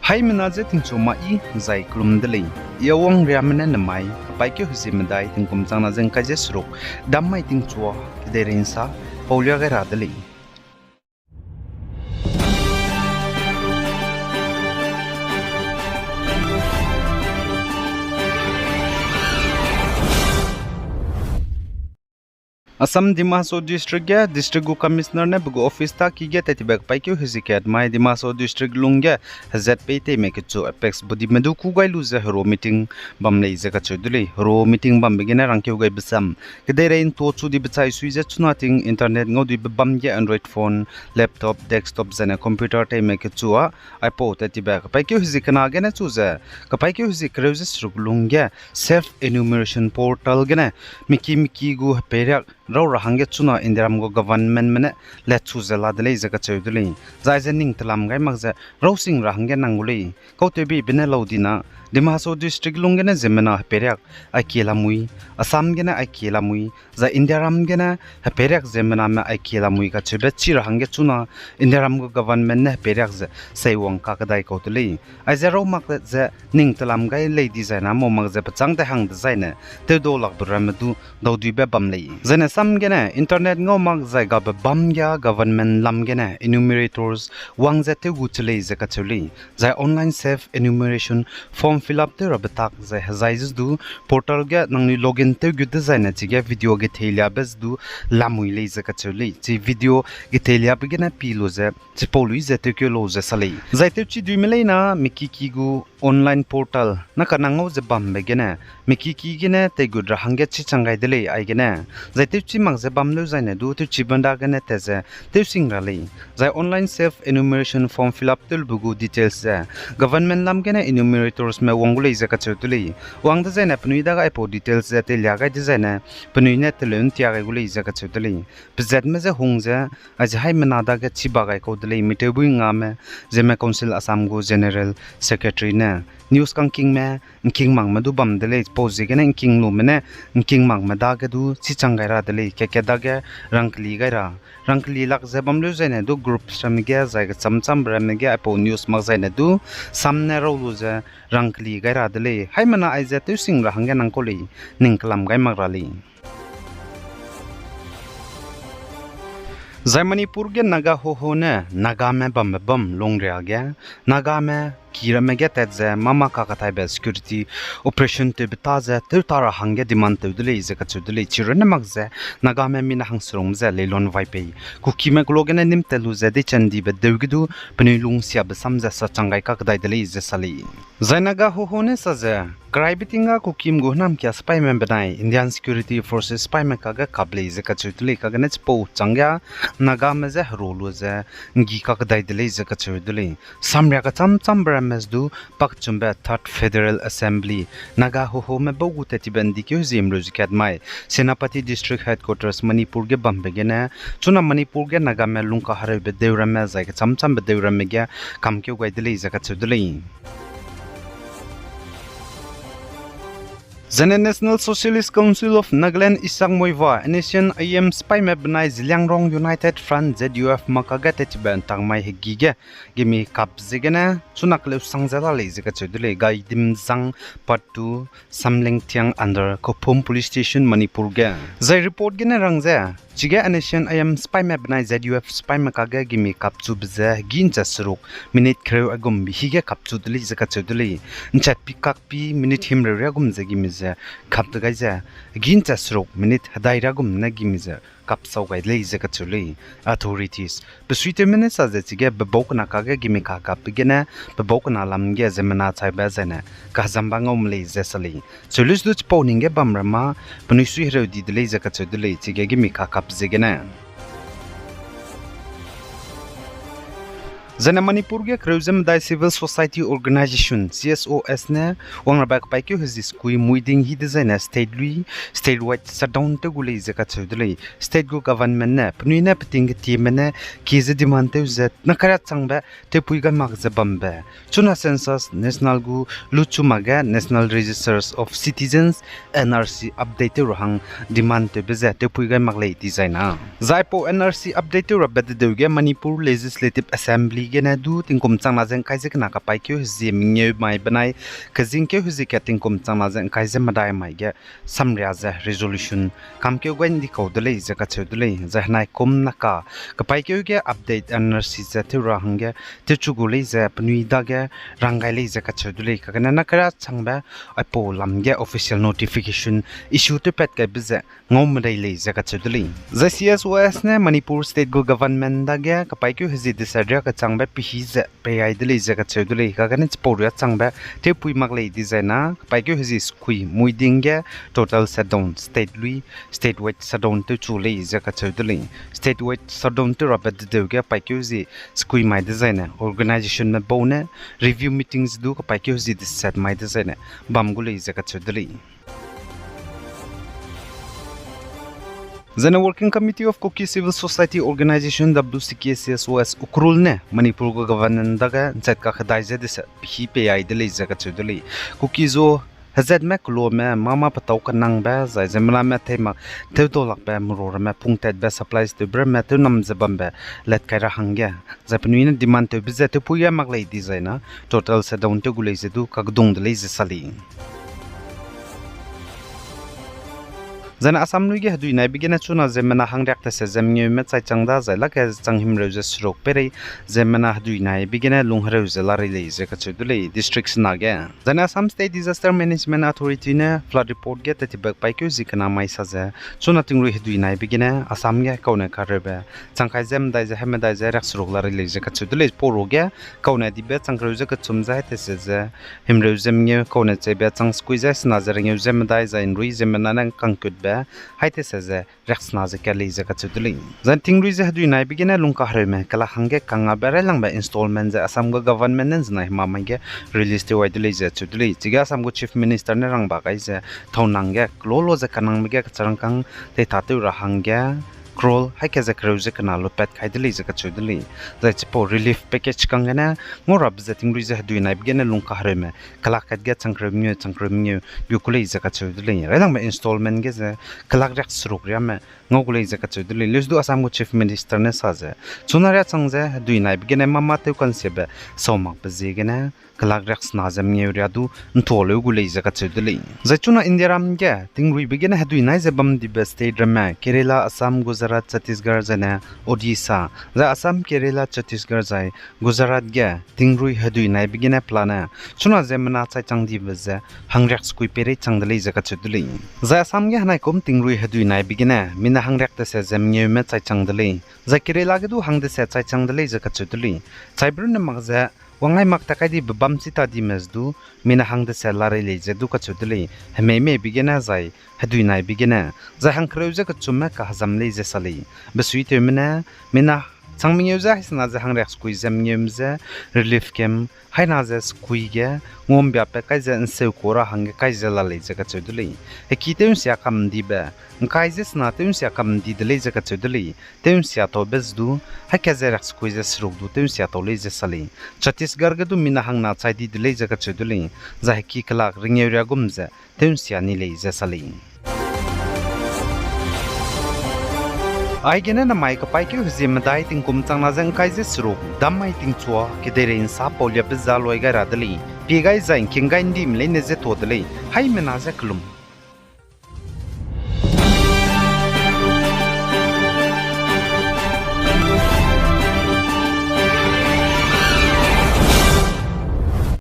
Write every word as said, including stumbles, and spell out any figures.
Haimena je tingchu ma i zai kelum de lei. I Awang Riame ne nemai, kepaîkeu hezie medai tingkum changna ze ngkai ze seruk, dam mai tingchua, kedeirei nsa, paulia gai ra de lei. Assam Dima Hasao District ge District gu Commissioner ne pe gu office ta ki ge tat tibe kepaîkeu hezie kat mai Dima Hasao District lung ge hezat pei teime kechu apex bodime du kû gai lu ze hero meeting bam lei ze kacheu de lei. Hero meeting bambe gene rangkeu gaibe sam, kedeirei nto chu dibe chai sui ze chuna ting internet ngau dibe bam ge Android phone, laptop, desktop zene computer teime kechu a, aipau tat tibe kepaîkeu hezie kena gene chu ze, kepaîkeu hezie kereu ze seruk lung ge self enumeration portal gene miki miki gu hepeiriak rau ra hangge chuna Indiaram gu governmentme ne letchu ze la de lei ze kacheu de lei. Zai ze ning telam gai mak ze rausing ra hangge nang gu lei. Kautewbe bene lau dina, Dima Hasao District lung gene ziemmena hepeiriak aikie lamui, Assam gene aikie lamui, zai Indiaram gene hepeiriak ziemmename aikie lamui kacheube chi ra hangge chuna Indiaram gu government ne hepeiriak ze seiwang kakedai kau de lei. Aize rau mak ze ning telam gai lei dizai na mau mak ze pechâng dehang dezaine tewdau lakbe ramme du dauduibe bam lei. Zaine sam gene internet ngau mak zai gabe bam ge government lam gene enumerators wang ze tew gu che lei ze kacheu lei. Zai online self enumeration form fill up tew rabe tak zai hezai ze du portal ge nangnui login tew gu dezaine chige video getheiliabe ze du lamui lei ze kacheu lei. Chi video getheiliabe gene pi lu ze chipau lui ze tewkeu lau ze sa lei. Zai tewchi duime leina miki ki gu online portal na kanang ngau ze bambe gene miki ki gene teigut ra hangge chichang gai de lei aigene. Zai tewchi mak ze bam leu zaine du tewchi banda gene tat ze tewsing ra lei. Zai online self enumeration form fill up tew lube gu details ze government lam gene enumeratorsme wang gu lei ze kacheu de lei. Wang dezaine penui dage aipau details ze teilia gai dezaine penui ne teleu ntia gai gu lei ze kacheu de lei. Pezatme je hung ze, aize haimena dage chiba gai kau de lei, mitewbui ngame, Zeme Council Assam gu General Secretary ne. News kangkingme, ngking makme du bam de lei, pau ziegene ngking lume ne, ngking makme dage du chichang gai ra de lei, kat-kat dage rangkeli gai ra. Rangkeli lak ze bam leu zaine du groups ramme ge, zai kecham-chambe ramme ge, aipau news mak zaine du, sam ne rau lu ze rangkeli gai ra de lei, haimena aize tewsing ra hangge nang kau lei, ning kelam gai mak ra lei. Zai Manipur ge Naga Hoho ne Nagame bambe bam lungria ge, Nagame ki ramme ge tat ze mâ-mâ kakataibe security operation tewbe ta ze tewta ra hangge demand tew de lei ze kacheu de lei, chirunne mak ze Nagame mina hangserungme ze Leilon Vaipei, Kukime kulo gene nîm tat lu ze deichândibe deu ge du penui lungsiabe sam ze sachang gai kakdai de lei ze sa lei. Zai Naga Hoho ne sa ze, keraibe ting ga Kukim gu hênamkia sipaime benai Indian Security Forces sipaime kage kap lei ze kacheu de lei, kagene chipau changge Nagame je hero lu ze nggi kakdai de lei ze kacheu de lei. Samria kecham-chambe ramme ze du pakchumbe Third Federal Assembly, Naga Hohome bau gu tat tibe ndikeu hezie mreu ze kat mai, Senapati District Headquarters Manipur ge bambe gene, chuna Manipur ge Nagame lungkahereube deu ramme zai kecham-chambe deu ramme ge kamkeu gai de lei ze kacheu de lei. Zene National Socialist Council of Nagaland Isang Muivah, N S C N I M sipaime benai Zeliangrong United Front Z U F makage tat tibe ntangmai hegî ge gimi kap ziegene chuna keleu sang ze la lei ze kacheu de lei, Gaidimzang Part two, Samlengtiang under Khophum Police Station, Manipur ge. Zai report gene rang ze, chige N S C N I M sipaime benai Z U F sipaime kage gimi kapchube ze hegî ncha seruk minute kereu aigumbe hige kapchu de lei ze kacheu de lei. Nchat pi kak pi minute himreu riagum ze gimi ze kap de gai ze, hegî ncha seruk minute hedai riagum ne gimi ze kapsau gai de lei ze kacheu lei authorities. Besuitewme ne sa ze chige bebau kena kage gimi kakapbe gene bebau kena lam ge ziemmena chaibe zaine kazamba ngau me lei ze sa lei. Cheulis du chipau ning ge bam ra mâ penui sui hereu di de lei ze kacheu de lei, chige gimi kakap ziegene. Zene Manipur ge kereu ze medai Civil Society Organization, C S Os ne wangrabe kepaîkeu hezie sekui muiding hi dezaine state lui, statewide shutdown tew gu lei ze kacheu de lei. State gu government ne penui ne peting ketieme ne kie ze demand tew ze nakaria changbe tewpui gai mak ze bambe, chuna census national gu luchu makge National Registers of Citizens, N R C, update tew ra hang demand tewbe ze tewpui gai mak lei dizai na. Zai pau N R C update tew rabe dedeu ge Manipur Legislative Assembly gene du tingkum changna ze ngkai ze kena kapaîkeu hezie mengeu mai benai kezingkeu hezie ka tingkum changna ze ngkai ze medai mai ge samria ze resolution kamkeu gai ndi kau de lei ze kacheu de lei. Zai henai kum naka kapaîkeu ge update N R C ze tew ra hangge tewchu gu lei ze penui dage rang gai lei ze kacheu de lei. Kagene naka ra changbe aipau lam ge official notification issue tewpat kaibe ze ngau medai lei ze kacheu de lei. Zai C S O S ne Manipur State gu government dage kapaîkeu hezie deset ria kechangbe pehî ze pei ai de lei ze kacheu de lei. Kagene chipau ria changbe tewpui mak lei dizai na kapaîkeu hezie sekui mui ding ge total shutdown state lui, statewide shutdown tewchu lei ze kacheu de lei. Statewide shutdown tew rabe dedeu ge paîkeu hezie sekui mai dezaine organizationme bau ne review meetings du kapaîkeu hezie deset mai dezaine bam gu lei ze kacheu de lei. Zai ne Working Committee of Kuki Civil Society Organization, W C K C S O S Ukhrul ne Manipur gu government dage nchat kakedai ze dese pehî pei ai de lei ze kacheu de lei. Kuki zo hezatme keloame mâ mâ petâu kenangbe zai ziemmename tei mak tewdaulakbe merua ramme pungtatbe supplies tewbe ramme tewnam ze bambe lat kai ra hangge zai penui ne demand tewbe ze tewpui gai mak lei dizai na total shutdown tew gu lei ze du kakdung de lei ze sa lei. Zai ne Assam lui ge hedui naibe gene chuna ziemmena hangriak tese ze mengeume chai chang da zai lage chang himreu ze seruk peirei ziemmena hedui naibe gene lung hereu ze larei lei ze kacheu de lei district sena ge. Zai ne Assam State Disaster Management Authority ne flood report ge tatibak paîkeu zie kena mai sa ze chuna tingrui hedui naibe gene Assam ge kaune kareube chang kai ze medai ze hemedai ze riak seruk larei lei ze kacheu de lei. Pau ruge kaune dibe chang kereu ze kechum ze haitese ze himreu ze mengeu, kaune cheibe chang sekui ze sena ze rengeu ze medai zai nrui ziemmena ne kangkutbe haitese ze riaksena ze kat lei ze kacheu de lei. Zai tingrui ze hedui naibe gene lungkahereume kelak hangge kangabe railangbe installment ze Assam gu government ne nzenai hema mai ge release tew wai de lei ze cheu de lei. Chige Assam gu Chief Minister ne rangba gai ze thaunang ge kelolo ze kanangbe ge kecharangkâng teitatew ra hangge crore haika ze kereu ze kena lupat kai de lei ze kacheu de lei. Zai chipau relief package kang gene ngau rabe ze tingrui ze hedui naibe gene lungkahereume kelak kat ge chang kereu mengeu chang kereu mengeu gu ku lei ze kacheu de lei. Railangbe installment ge ze kelak riak seruk riame ngau gu lei ze kacheu de lei. Leusdu Assam gu Chief Minister ne sa ze chuna riachang ze hedui naibe gene mâ mâ tew kansiabe sau makbe ziegene kelak riaksena ze mengeu ria du nthualeu gu lei ze kacheu de lei. Zai chuna Indiaram ge tingruibe gene hedui nai ze bam dibe state ramme Kerala, Assam, Gujarat, Chhattisgarh zai ne Odisha, zai Assam, Kerala, Chhattisgarh zai Gujarat ge tingrui hedui naibe gene pelane chuna ziemmena chaichang dibe ze hangriak sekui peirei chang de lei ze kacheu de lei. Zai Assam ge henaikum tingrui hedui naibe gene mina hangriak tese ze mengeume chaichang de lei. Zai Kerala ge du hang dese chaichang de lei ze kacheu de lei. Chaibe runne mak ze wangngai mak ta kai dibe bam chi ta dime ze du mina hang dese larei lei ze du kacheu de lei. Hemei meibe gene zai hedui naibe gene zai hangkereu ze kechumme kahezam lei ze sa lei. Besuitewme ne mina chang mengeu ze haisena ze hangriak sekui ze mengeume ze relief camp haina ze sekui ge ngumbiapat kai ze nseu kau ra hangge kai ze la lei ze kacheu de lei. Heki tew'nsia kam dibe ngkai ze sena tew'nsia kam di de lei ze kacheu de lei. Tew'nsia taube ze du haika ze riak sekui ze seruk du tew'nsia tau lei ze sa lei. Chhattisgarh ge du mina hangna chai di de lei ze kacheu de lei. Zai heki kelak ringeu ria gum ze tew'nsia ni lei ze sa lei. Aigene namai kapaîkeu hezie medai tingkum changna ze ngkai ze seruk, dam mai tingchua kedeirei nsa pauliabe za luai gai ra de lei. Pie gai zai ngking gai ndime leine ze tuâ de lei. Haimena ze kelum.